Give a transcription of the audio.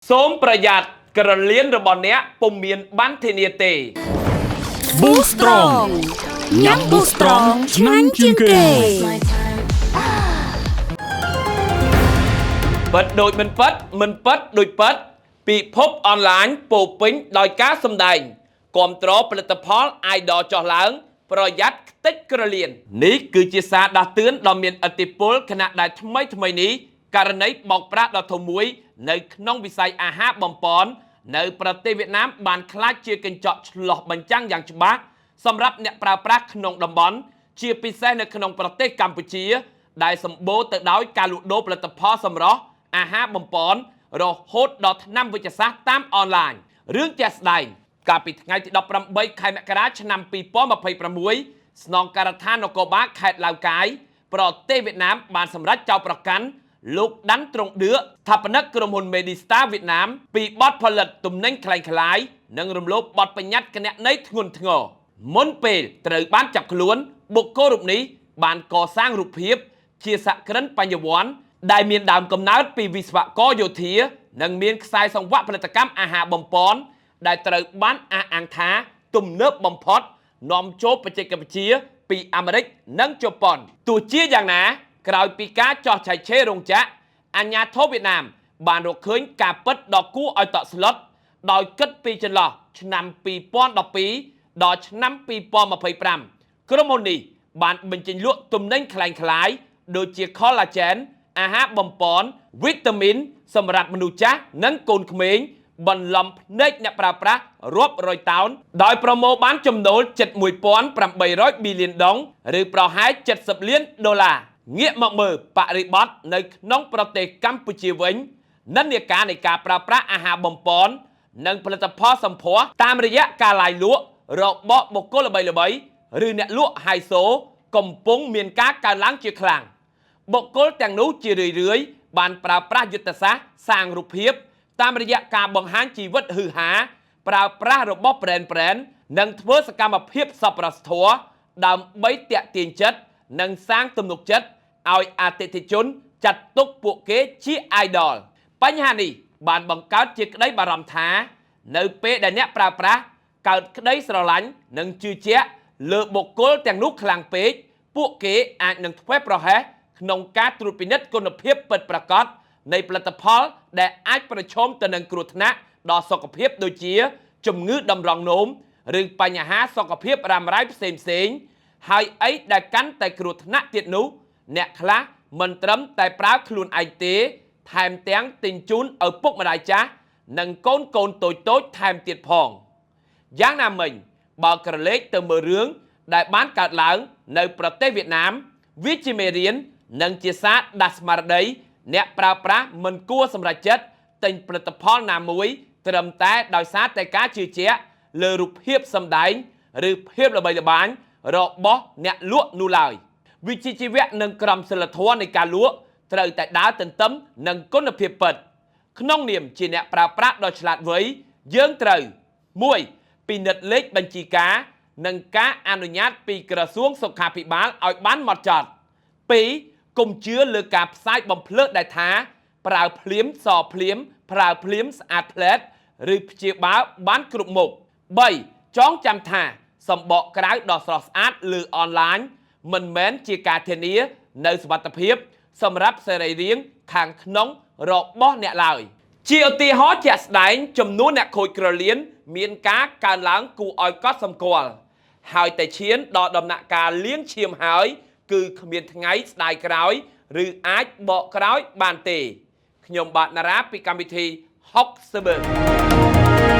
សូមប្រយ័ត្នក្រលៀនរបស់អ្នកពុំមានបានធានាទេ Boost Strong ញ៉ាំ Boost Strong ឆ្ងាញ់ជាងគេ ពិតដូចមិនពិតមិនពិតដូចពិតពិភពអនឡាញពោរពេញដោយការសម្ដែងគាំទ្រផលិតផល idol ចុះឡើង ប្រយ័ត្នខ្ទេចក្រលៀននេះគឺជាសារដាស់តឿនដ៏មានឥទ្ធិពលខណៈដែលថ្មីថ្មីនេះករណីបោកប្រាស់ដ៏ធំមួយនៅក្នុងវិស័យអាហារបំពន់នៅប្រទេសវៀតណាមបានក្លាយជាកញ្ចក់ឆ្លុះបញ្ចាំងយ៉ាងច្បាស់សម្រាប់អ្នកប្រើប្រាស់ក្នុងតំបន់ជាពិសេសនៅក្នុងប្រទេសកម្ពុជា ដែលសម្បូរទៅដោយការលក់ដូរផលិតផលសម្រស់អាហារបំពន់រហូតដល់ថ្នាំវិទ្យាសាស្ត្រតាមអនឡាញរឿងជាក់ស្ដែងកាលពីថ្ងៃទី18ខែមករាឆ្នាំ2026ស្នងការដ្ឋាននគរបាលខេត្តឡាវកាយប្រទេសវៀតណាមបានសម្រេចចោទប្រកាន់លោកដាន់ត្រង់ឌឿស្ថាបនិកក្រុមហ៊ុន Medistar វៀតណាមពីបទផលិតទំនិញក្លែងក្លាយនិងរំលោភបទបញ្ញត្តិគណនេយ្យធ្ងន់ធ្ងរមុនពេលត្រូវបានចាប់ខ្លួនបុគ្គលរូបនេះបានកសាងរូបភាព ជាសហគ្រិនបញ្ញវន្តដែលមានដើមកំណើតពីវិស្វករយោធា និងមានខ្សែសង្វាក់ផលិតកម្មអាហារបំពន់ដែលត្រូវបានអះអាងថាទំនើបបំផុតនាំចូលបច្ចេកវិទ្យាពីអាមេរិកនិងជប៉ុនទោះជាយ៉ាងណា ក្រោយពីការចោះឆែកឆេររោងចក្រអាជ្ញាធរវៀតណាមបានរកឃើញការពិតដ៏គួរឲ្យតក់ស្លុតដោយគិតពីចន្លោះឆ្នាំ2012ដល់ឆ្នាំ2025ក្រុមហ៊ុននេះបានបញ្ចេញលក់ទំនិញក្លែងក្លាយដូចជា collagen អាហារបំពន់វីតាមីនសម្រាប់មនុស្សចាស់និងកូនក្មេងបន្លំភ្នែកអ្នកប្រើប្រាស់រាប់រយតោនដោយប្រមូលបានចំណូលជិត1800ប៊ីលានដុងឬប្រហែល70លានដុល្លារងាកមកមើលបរិបទនៅក្នុងប្រទេសកម្ពុជាវិញនិន្នាការនៃការប្រើប្រាស់អាហារបំពន់និងផលិតផលសម្ផស្សតាមរយៈការឡាយលក់របស់បុគ្គលល្បីៗឬអ្នកលក់ហៃសូកំពុងមានការកើនឡើងជាខ្លាំង បុគ្គលទាំងនោះជារឿយៗបានប្រើប្រាស់យុទ្ធសាស្ត្រសាងរូបភាពតាមរយៈការបង្ហាញជីវិតហ៊ឺហាប្រើប្រាស់របស់ប្រេនប្រេននិងធ្វើសកម្មភាពសប្បុរសធម៌ដើម្បីទាក់ទាញចិត្តនិងសាងទំនុកចិត្តឲ្យអតិថិជនចាត់ទុកពួកគេជា idol បញ្ហានេះបានបង្កើតជាក្តីបារម្ភថា នៅពេលដែលអ្នកប្រើប្រាស់កើតក្តីស្រឡាញ់និងជឿជាក់លើបុគ្គលទាំងនោះខ្លាំងពេកពួកគេអាចនឹងធ្វេសប្រហែសក្នុងការត្រួតពិនិត្យគុណភាពពិតប្រាកដនៃផលិតផលដែលអាចប្រឈមទៅនឹងគ្រោះថ្នាក់ដល់សុខភាពដូចជា ជំងឺតម្រងនោមឬបញ្ហាសុខភាពរ៉ាំរ៉ៃផ្សេងៗហើយអីដែលកាន់តែគ្រោះថ្នាក់ទៀតនោះអ្នកខ្លះមិនត្រឹមតែប្រើខ្លួនឯងទេ ថែមទាំងទិញជូនឪពុកម្ដាយចាស់និងកូនកូនតូចតូចៗថែមទៀតផង យ៉ាងណាមិញបើក្រឡេកទៅមើលរឿងដែលបានកើតឡើងនៅប្រទេសវៀតណាមវាជាមេរៀននិងជាសារដាស់ស្មារតីអ្នកប្រើប្រាស់មិនគួរសម្រេចចិត្តទិញផលិតផលណាមួយត្រឹមតែដោយសារតែការជឿជាក់លើរូបភាពសម្ដែងឬភាពល្បីល្បាញរបស់អ្នកលក់នោះឡើយវិជ្ជាជីវៈនិងក្រមសីលធម៌នៃការលក់ត្រូវតែដើរទន្ទឹមនឹងគុណភាពពិត ក្នុងនាមជាអ្នកប្រើប្រាស់ដ៏ឆ្លាតវៃយើងត្រូវ1ពិនិត្យលេខបញ្ជីការនិងការអនុញ្ញាតពីក្រសួងសុខាភិបាលឲ្យបានម៉ត់ចត់2កុំជឿលើការផ្សាយបំភ្លើសដែលថា ប្រើភ្លាមសភ្លាម ប្រើភ្លាមស្អាតផ្លែតឬព្យាបាលបានគ្រប់មុខ3ចងចាំថាសម្បកក្រៅដ៏ស្រស់ស្អាតលើអនឡាញមិនមែនជាការធានានៅសុវត្ថិភាព សម្រាប់សរីរាង្គខាងក្នុងរបស់អ្នកឡើយ ជាឧទាហរណ៍ជាក់ស្ដែងចំនួនអ្នកខូចក្រលៀនមានការកើនឡើងគួរឲ្យកត់សម្គាល់ហើយតែឈានដល់ដំណាក់កាលលាងឈាមហើយ គឺគ្មានថ្ងៃស្ដាយក្រោយ ឬអាចបកក្រោយបានទេខ្ញុំបាទណារ៉ាពីកម្មវិធី60